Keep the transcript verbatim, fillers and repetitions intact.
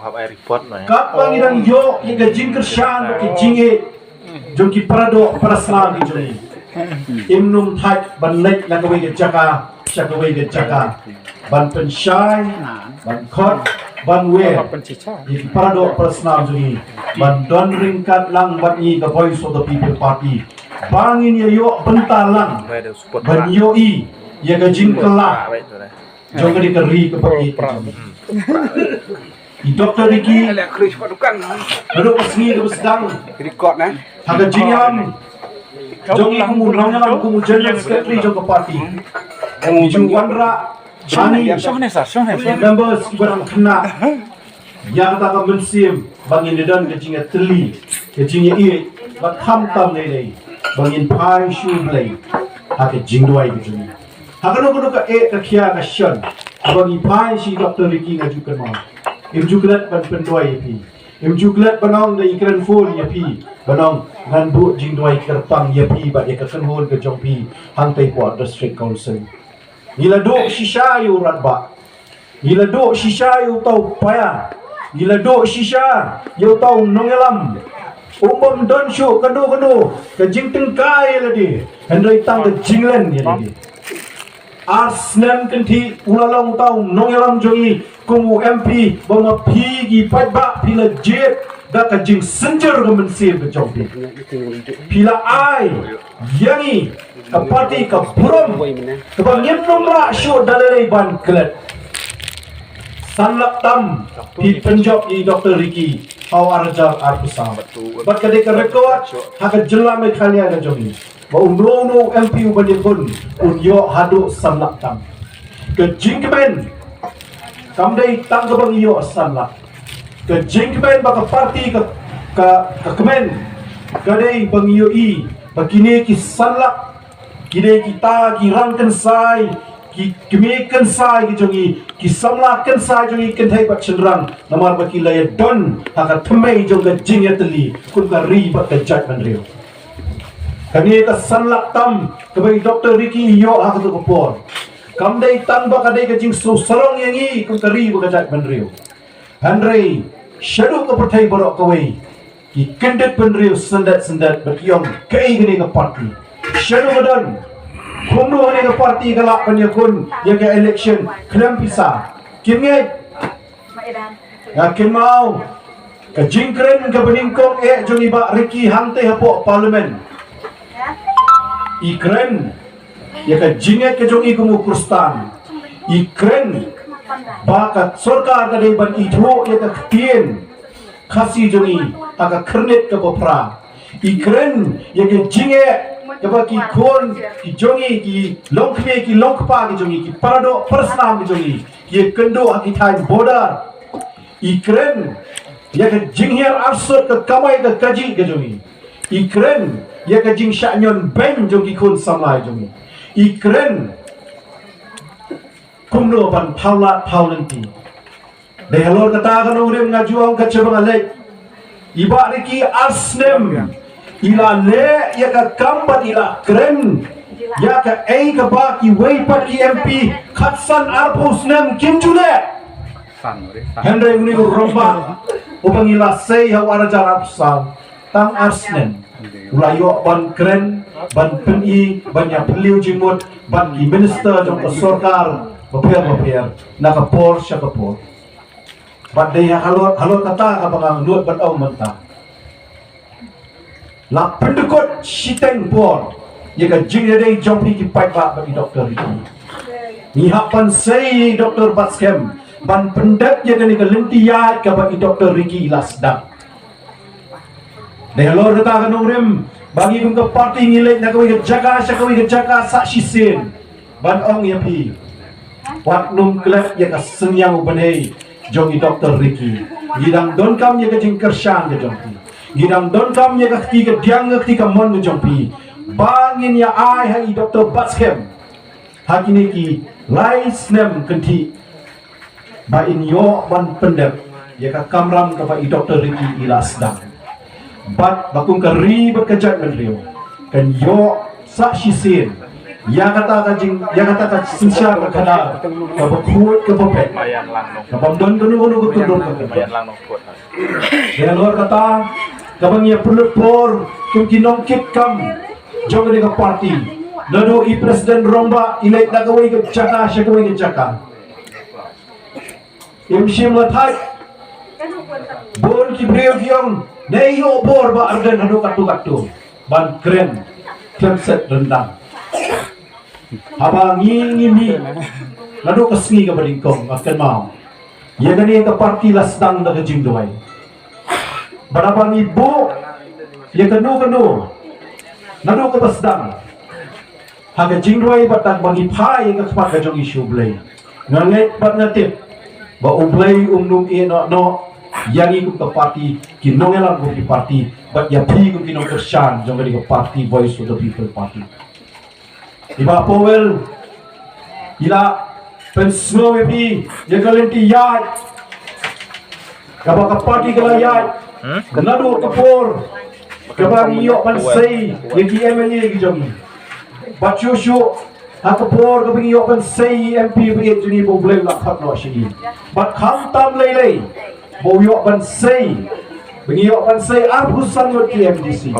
Katba ngi dang ïoh ïa ka jingkyrshan bad ka jingïeit jong ki paradoh parasnam ki jong ngi, ym nym thait ban leit na kawei ka jaka sha kawei ka jaka ban pynshai, ban khot, ban wer ïa ki paradoh parasnam jong ngi, ban don ryngkat lang bad ngi ka Voice of the People Party, ba ngin ïa ïoh bynta lang ban ïohi ïa ka jingkylla jong kane ka ri kaba ïeit ka jong ngi. I Doctor Ricky, naduh ka sngi kaba sdang, ha ka jingïalam jong ngi kum u nongïalam, kum u General Secretary jong ka party, ngi ju wanrah ha ngi members kiba dang khynnah ïa kata ka mynsiem ba ngin ïa don ka jingïatylli, ka jingïaieit, bad khamtam lei lei ba ngin phai sha U Blei ha ka jingduwai ka jong ngi. Ha kano kano ka eh ka khia ka shon, haba ngi phai sha i Doctor Ricky, nga ju kynmaw, ym ju klet ban pynduwai ïa phi, ym ju klet ban ong da i kren phone ïa phi ban ong ngan buh jingduwai kyrpang ïa phi bad ïa ka kynhun ka jong phi hangtei hapoh District Council. Ngi la duh shisha ïa u Radbah, ngi la duh shisha ïa uta u paia, ngi la duh shisha ïa uta u nongïalam. Um bym don shuh kano kano ka jingtyngkai ïa lade, hynrei tang ka jinglen ïa lade. Ar snem kynthih u la long uta u nongïalam jong ngi kum u M P, ba ma phi ki paidbah phi la jied da ka jingsynjur ka mynsiem ka jong phi. Phi la ai ïa ngi ka party ka burom kaba ngim nym lah shuh da lei lei ban klet. San lak tam phi pynjop ïa i Doctor Ricky ha u ar hajar arphew saw. Bad ka dei ka record ha ka jylla Meghalaya ka jong ngi ba uno uno u M P uban ïakhun un ïoh haduh san lak tam. Ka jingkmen kam dei tang kaba ngi ïoh san lak. Ka jingkmen ba ka party ka, ka, ka kmen ka dei ba ngi ïohi ba kine ki san lak, kine kita ki rangkynsai, ki kmie kynsai ki jong ngi, ki samla kynsai jong ngi kynthei bad shynrang, namar ba ki la ïadon ha ka thymmei jong ka jingïatylli kum ka ri bad ka jaitbynriew. Kane ka san lak tam kaba i Doctor Ricky i ïoh ha kato ka por, kam dei tang ba ka dei ka jingsngewsarong ïa ngi kum ka ri bad ka jaitbynriew, hynrei shaduh ka pyrthei baroh kawei ki kyndit bynriew syndet syndet bad ki ong kaei kane ka party. Shaduh ka don, kumno kane ka party ka lah ban ïakhun ïa ka election khlem pisa. Kim ngeit. Nga kynmaw ka jingkren kaba nyngkong eh jong i Bah Ricky hangtei hapoh Parliament. I kren ïa ka jingngeit ka jong i kum u Khristan. I kren ba ka sorkar ka dei ban ithuh ïa ka ktien Khasi jong i ha ka khyrnit kaba phra. I kren ïa ka jingeh kaba ki khun ki jong i, ki longkmie ki longkpa ki jong i, ki paradoh parasnam ki jong i, ki ïakynduh ha ki thaiñ border. I kren ïa ka jinghiar arsut ka kamai ka kajih ka jong i. I kren ïa ka jingshah ñion beiñ jong ki khun samla jong i. I kren kumno ban thaw lad thaw lynti. Dei halor kata ka nongrim nga ju ong ka jingbakhlia. I Bah Ricky ar snem i la leh ïa ka kam bad i la kren ïa kaei kaba kiwei pat ki M P khatsan arphew snem kim ju leh. Hynrei une u rangbah uba ngi la sei ha u ar hajar arphew saw, tang ar snem u la ïoh ban kren, ban pyni, ban ïa phylliew jingmut bad ki minister jong ka sorkar bapher bapher na ka por sha ka por. Bad dei halor, halor kata kaba nga nud ban ong mynta. La pyndykut shiteng por ïa ka jingïadei jong phi ki paidbah bad i Doctor Ricky. Ngi hap ban sei ïa i Doctor Batskhem ban pyndep ïa kane ka lynti ïaid kaba i Doctor Ricky i la sdang. Dei halor kata ka nongrim ba ngi kum ka party ngi leit na kawei ka jaka sha kawei ka jaka sah shisien ban ong ïa phi, wat nym klet ïa ka synñiang u bnai jong i Doctor Ricky. Ngi dang donkam ïa ka jingkyrshan ka jong phi. Ngi dang donkam ïa ka kti kadiang, ka kti kamon ka jong phi, ba ngin ïa ai ha i Doctor Batskhem ha kine ki lai snem kynthih, ba in ïoh ban pyndep ïa ka kamram kaba i Doctor Ricky i la sdang. Bad ba kum ka ri bad ka jaitbynriew kan ïoh sah shisien Ïa kata ka jing, ïa kata ka synshar ka khadar kaba khuid kaba peit, kaba ym don kano kano ka kyndon ka kyndon. Ïa lor kata kaba ngi ïa pynlut por kum ki nongkit kam jong kane ka party. Naduh i President Rangbah i leit na kawei ka jaka sha kawei ka jaka, im shym la thait. Bun ki briew ki ong, ne ïoh bor Bah Ardent haduh katto katto ban kren khlem set ryndang. Haba ngi ngi mih naduh ka sngi kaba nyngkong, nga kynmaw, ïa kane ka party la sdang da ka jingduwai. Bad haba ngi buh ïa kano kano naduh kaba sdang ha ka jingduwai bad tang ba ngi phai ïa ka khmat ka jong ngi sha U Blei, nga ngeit bad nga tip ba U Blei um nym ïeh noh noh ïa ngi kum ka party, ki nongïalam kum ki party, bad ïa phi kum ki nongkyrshan jong kane ka party, Voice of the People Party. I Bah Powell i la pynsngew ïa phi ïa ka lynti ïaid kaba ka party ka la ïaid naduh ka por kaba ngi ïoh ban sei ïa ki M L A ki jong ngi. Bad shuh shuh ha ka por kaba ngi ïoh ban sei ïa ki M P ba ïeit jong ngi, ba U Blei u la khot noh sha ngi. Bad khamtam lei lei ba u ïoh ban sei, ba ngi ïoh ban sei arphew san ngut ki M D C.